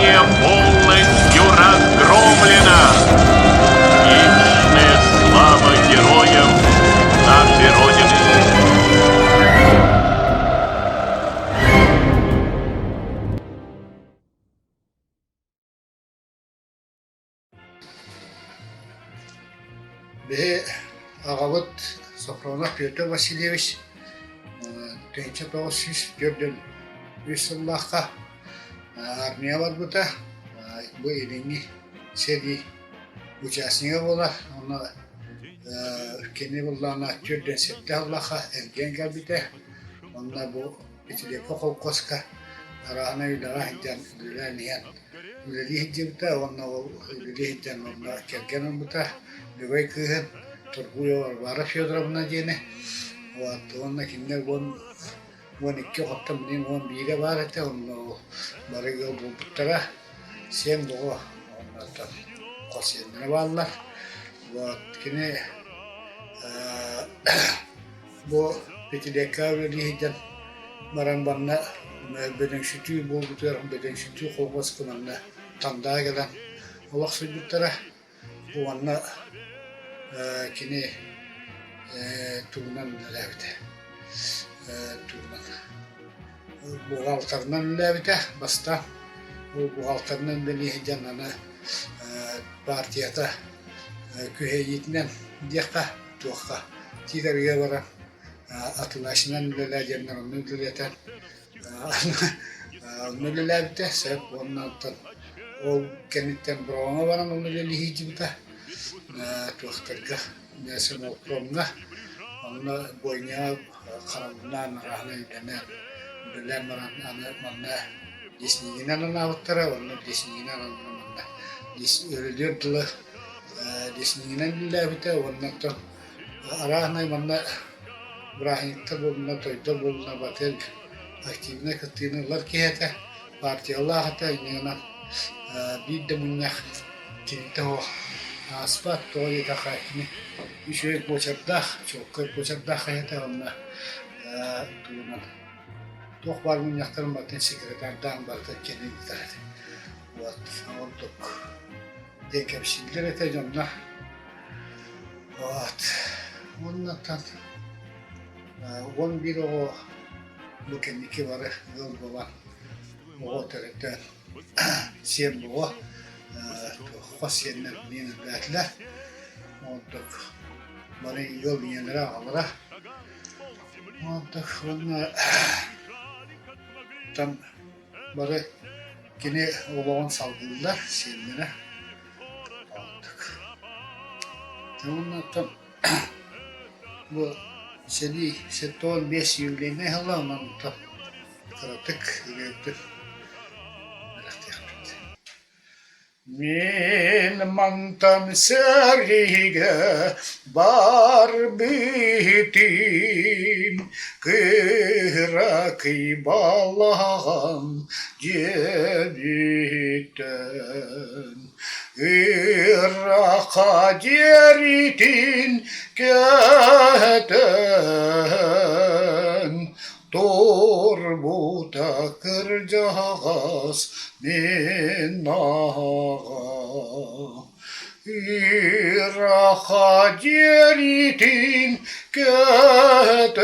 Германия полностью разгромлена! Вечная слава героям нашей Родины! Биһи аҕабыт Софронов Петр Васильевич 1943 сыллаахха армия барбыта. Бу илиҥҥи сэрии участнига буолар. Онно кини буллаҕына 47 сыллаахха эргийэн кэлбитэ. Онно бу Пятилетка холкуоска арааһынай үлэҕэ сылдьан үлэлээн иһэн үлэлии сылдьыбыта уонна ол үлэлии сылдьан онно кэргэн ылбыта Лөгөй кыыһын Торгуева Варвара Федоровна диэни вот уонна кинилэр 12 оҕоттон билигин 11-э баар этэ онно ол бары ыал буолбуттара сиэн оҕо оннуттан хос сиэннэрэ бааллар вот кини Бу Пятилетка үлэлии сылдьан баран манна бөдөҥсүтүү буолбутугар бөдөҥсүтүү холбоска манна Тандаа кэлэн олохсуйбуттара. Уонна кини тугунан үлэлээбитэ тугунан бухгалтерынан үлэлээбитэ бастаан. Ол бухгалтерынан үлэлии сылдьан аны партията күһэйиитинэн диэххэ туохха киирэргэ баран атылаачынан үлэлээ диэннэр онно үлэлэтэн онно үлэлээбитэ сөп уонна оттон ол кэнниттэн Броҥҥа баран онно үлэлии сылдьыбыта туохтарга Семолпромҥа онно бойняҕа харабыллаан арааһынай үлэлээн үлэлээн баран аны манна леснигинэн анаабыттара онно леснигинэн манна өлүөр дылы леснигинэн үлэлээбитэ уонна оттон арааһынай манна бырааһынньыктар буоллунар, тойдор буоллунар барытыгар активнай кыттыыны ылар киһи этэ, партиялаах этэ, инньэ гынан биир да мунньах кинитэ суох ааспат, тоҕо диэтэххэ кини үчүгэй буочардаах, чуолкай буочардаах киһи этэ уонна тугунан туох баар мунньахтарын барытын секретардаан барытын кини ыытар этэ. Вот ордук диэн кэпсииллэр этэ дьонно. Вот. Уоннаттан 11 оҕо бу кэнники бары ыал буолан оҕо төрөтөн сиэн оҕо хос сиэннэр билигин элбээтилэр. Онтук бары ыал ийэлэрэ аҕалара. Онтук уонна там бары кини олоҕун салгыыллар сиэннэрэ. Уонна бу сэрии 75 юбилейнай сыла онон кыратык ырыабытын бэлэхтиэхпит. Мин мантан сэриигэ барбытым, кыракый балаҕан дьиэбиттэн. Ыраахха диэритин кэтэн, Турбута кырдьаҕас мин аҕам. Ыраахха диэритин кэтэн,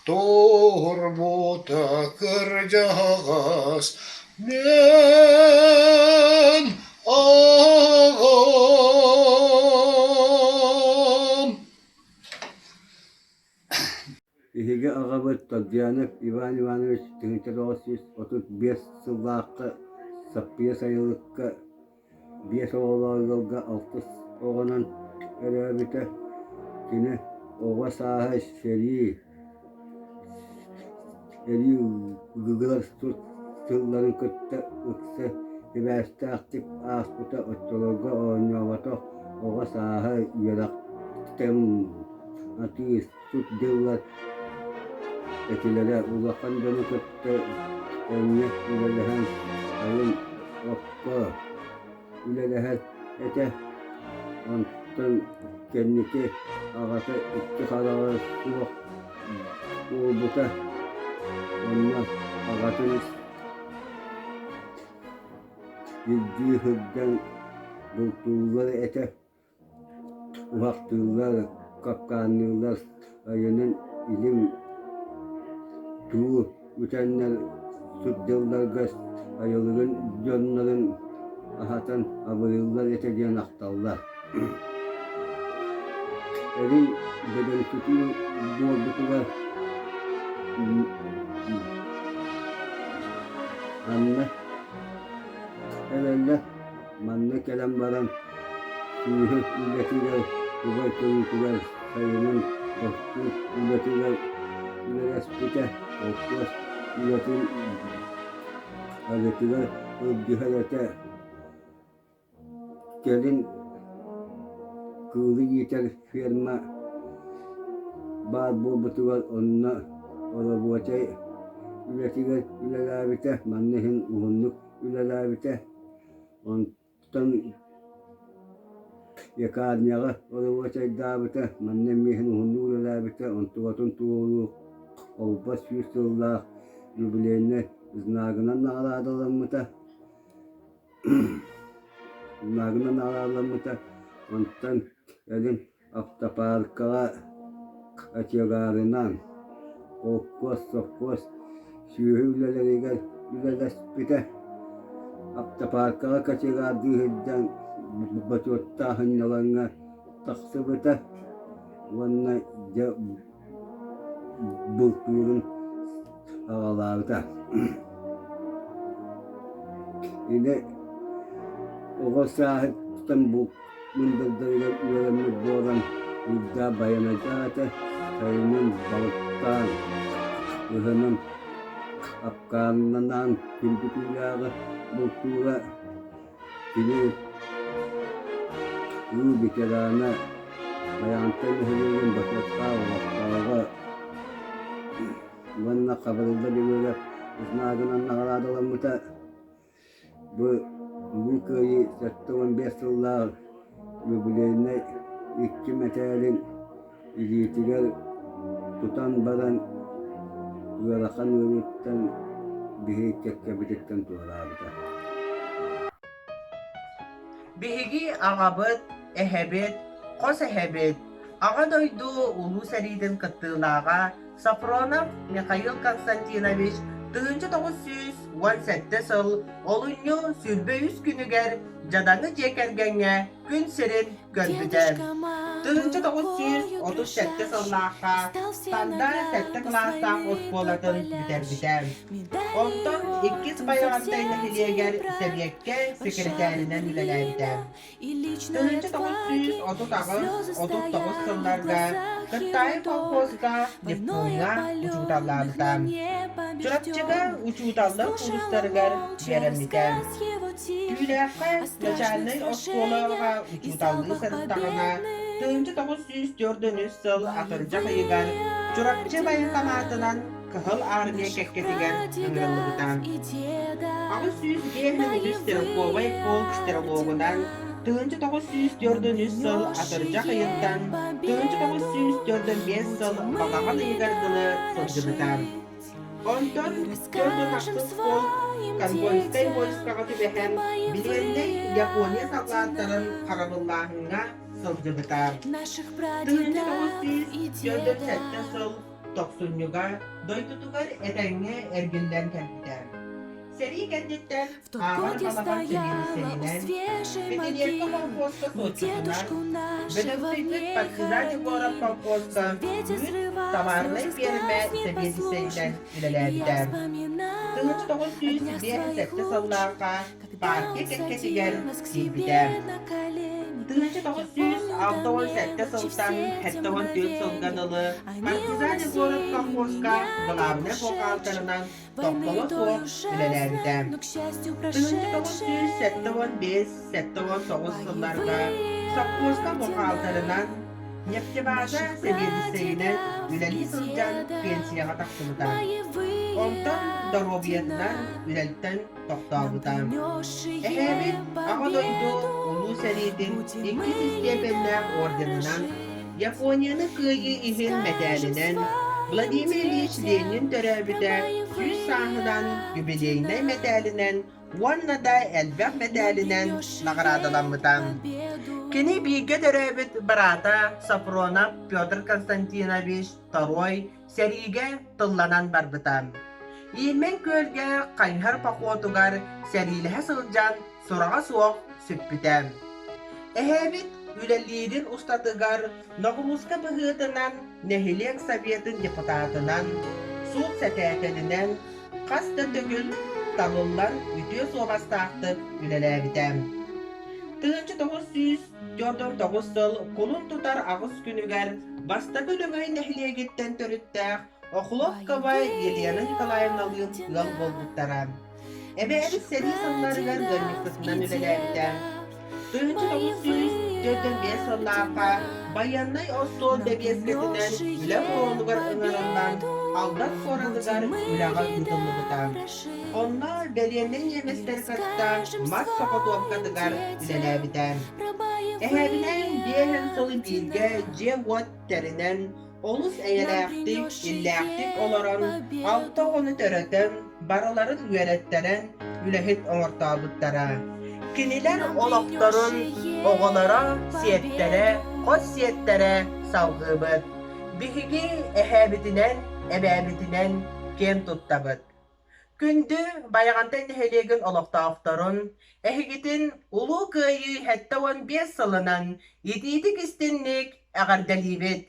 Турбута кырдьаҕас мин аҕам. Биһиги аҕабыт Тоддьянов Иван Иванович 1935 сыллаахха Саппыйа сайылыкка биэс оҕолоох ыалга алтыс оҕонон төрөөбүтэ. Кини оҕо сааһа сэрии Сэрии ыгыгар сылларын кытта ыкса сибээстээхтик ааспыта оччолорго оонньооботох оҕо сааһа үөрэхтэн атыыһыт дьыллар этилэрэ улахан дьону кытта тэҥҥэ үлэлэһэн сайын окко үлэлэһэр этэ. Онтон кэнники аҕата икки хараҕа суох буолбута. Онно аҕатын Ирдии сылдьан бултууллар этэ, уһахтыыллар, капкаанныыллар, айанын илим туу үтэннэр сылдьалларга айылыгын дьоннорун аһатан абырыыллар этэ диэн ахталлар. Эрий бөдөҥсүтүү буолбутугар Анна Эрэллэр манна кэлэн баран сүөһү үлэтигэр, убай көрүүтүгэр, сайынын тостуу үлэтигэр үлэлэспитэ, холкуос үлэтин арыытыгар ылдьыһар этэ. Кэлин кыылы иитэр ферма баар буолбутугар онно оробуочай үлэтигэр үлэлээбитэ, манна иһин уһуннук үлэлээбитэ. Онтон лекарняҕа оробуочайдаабыта, манна эмиэ иһин уһуннук үлэлээбитэ, онтугатын туоһулуур холбос сүүс сыллаах юбилейнай знагынан наҕараадаламмыта. Знагынан наҕараадаламмыта. Онтон кэлин автопааркаҕа кочегарынан холкуос, совхоз сүөһү үлэлэригэр үлэлэспитэ. Автопааркаҕа кочегардыы сылдьан бочуоттаах сынньалаҥҥа тахсыбыта уонна дьэ бултуурун аҕалаабыта. Ини оҕо сааһыттан булт мындырдарыгар үөрэммит буолан үрдээх байанайдаах этэ, сайынын балыктаан, ыһынан, апкааннанаан күндү түүлээҕи бултуура. Кини уу ветерана, Байаҕантай нэһилиэгин бочуоттаах олохтооҕо уонна Хабырылла Бүлүүлэп знагынан наҕараадаламмыта. Бу Улуу Кыайыы 75 сыллаах юбилейнай икки мэтээлин илиитигэр тутан баран ыарахан ыарыыттан биһиги кэккэбититтэн туораабыта. Биһиги аҕабыт, эһэбит, хос эһэбит, Аҕа дойду Улуу сэриитин кыттыылааҕа Софронов Михаил Константинович 1917 сыл олунньу 23 күнүгэр дьадаҥы дьиэ кэргэҥҥэ күн сирин көрбүтэ. 1937 сыллаахха Танда сэттэ кылаастаах оскуолатын бүтэрбитэ. Онтон иккис Байаҕантай нэһилиэгэр сэбиэккэ сэкирэтээринэн үлэлээбитэ. 1938-39 сылларга Кыттаайы колхозка Нептуҥҥа учууталлаабыта. Чурапчыга учууталлар курстарыгар үөрэммитэ. Түүлээххэ начальнай оскуолаҕа учууталлыы сырыттаҕына, 1943 сыл атырдьах ыйыгар Чурапчы военкоматынан Кыһыл Армия кэккэтигэр ыҥырыллыбыта. 853 стрелковай полк стрелогунан 1943 сыл атырдьах ыйыттан 1945 сыл балаҕан ыйыгар дылы сылдьыбыта. Онтон 46 полк Конвойскай войскаҕа түбэһэн билиэннэй Япония саллааттарын харабыллааһыҥҥа сылдьыбыта. 1947 сыл тохсунньуга дойдутугар этэҥҥэ эргиллэн кэлбитэ. Сэрии кэнниттэн В тот ааҕар год я балаҕан стояла у сэбиэдиссэйинэн, свежей Пятилетка могилы, колхозка мы суотчутунан, дедушку нашего в бөдөҥсүйбүт ней Партизан Егоров хоронили. колхозка Сон ветер үүт срывал товарнай слезы с пиэрмэ глаз сэбиэдиссэйинэн непослушных, и я үлэлээбитэ. вспоминала Тыһыынча тоҕус о сүүс днях биэс своих сэттэ лучших, сыллаахха когда партия он кэккэтигэр садил нас к киирбитэ. себе на колени. Тыһыынча Я тоҕус сүүс помню до алта уон сэттэ мелочи сылтан все те сэттэ уон түөрт сылга мгновения, дылы они Партизан Егоров уносили колхозка меня главнай как ушедших бухгалтерынан войны тохтоло той суох үлэлээбитэ. ужасной, но, к счастью, Тыһыынча тоҕус сүүс прошедшей. сэттэ уон биэс сэттэ уон тоҕус сылларга Боевые сопхуоска бухгалтарынан, ордена нефтебаза наших сэбиэдиссэйинэн прадедов үлэлии и сылдьан дедов. пенсияҕа тахсыбыта. Боевые Онтон доруобуйатынан ордена үлэлтэн нам тохтообута. принесшие Эһээбит Аҕа дойду победу, Улуу сэриитин будем мы иккис ей истиэпэннээх орденынан, дорожить. Японияны кыайыы иһин Скажем мэтээлинэн своим Владимир Ильич Ленин детям про төрөөбүтэ боевые. 100 сааһынан юбилейнай мэтээлинэн уонна да элбэх мэтээлинэн наҕараадаламмыта. Кини бииргэ төрөөбүт быраата Сафронов Петр Константинович Торуой сэриигэ тылланан барбыта. Иимэн күөлгэ хайыһар похуотугар сэриилэһэ сылдьан сураҕа суох сүппүтэ. Эһээбит үлэлиирин устатыгар ноҕурууска быһыытынан нэһилиэк советын депутатынан, суут сэтээтэлинэн хас да төгүл талыллан үтүө суобастаахтык үлэлээбитэ. 1949 сыл кулун тутар аҕыс күнүгэр Бастакы Лөгөй нэһилиэгиттэн төрүттээх Охлопкова Елена Николаевналыын ыал буолбуттара. Эбээбит сэрии сылларыгар ыанньыксытынан үлэлээбитэ. 1945 сыллаахха байыаннай остуол бэбиэскэтинэн үлэ фронугар ыҥырыллан Алдан куоратыгар үлэҕэ ыытыллыбыта. Онно бэлиэннэй ньиэмэстэри кытта мас соҕотуопкатыгар үлэлээбитэ. Эһээбинээн биэһин сыл бииргэ дьиэ-уот тэринэн Олус эйэлээхтик, иллээхтик олорон, алта оҕону төрөтөн, барыларын үөрэттэрэн, үлэһит оҥортообуттара. Кинилэр олохторун оҕолоро, сиэттэрэ, хос сиэттэрэ салҕыыбыт. Биһиги эһээбитинэн, эбээбитинэн киэн туттабыт. Күндү Байаҕантай нэһилиэгин олохтоохторун, эһигитин Улуу Кыайыы 75 сылынан итиитик-истинник эҕэрдэлиибит!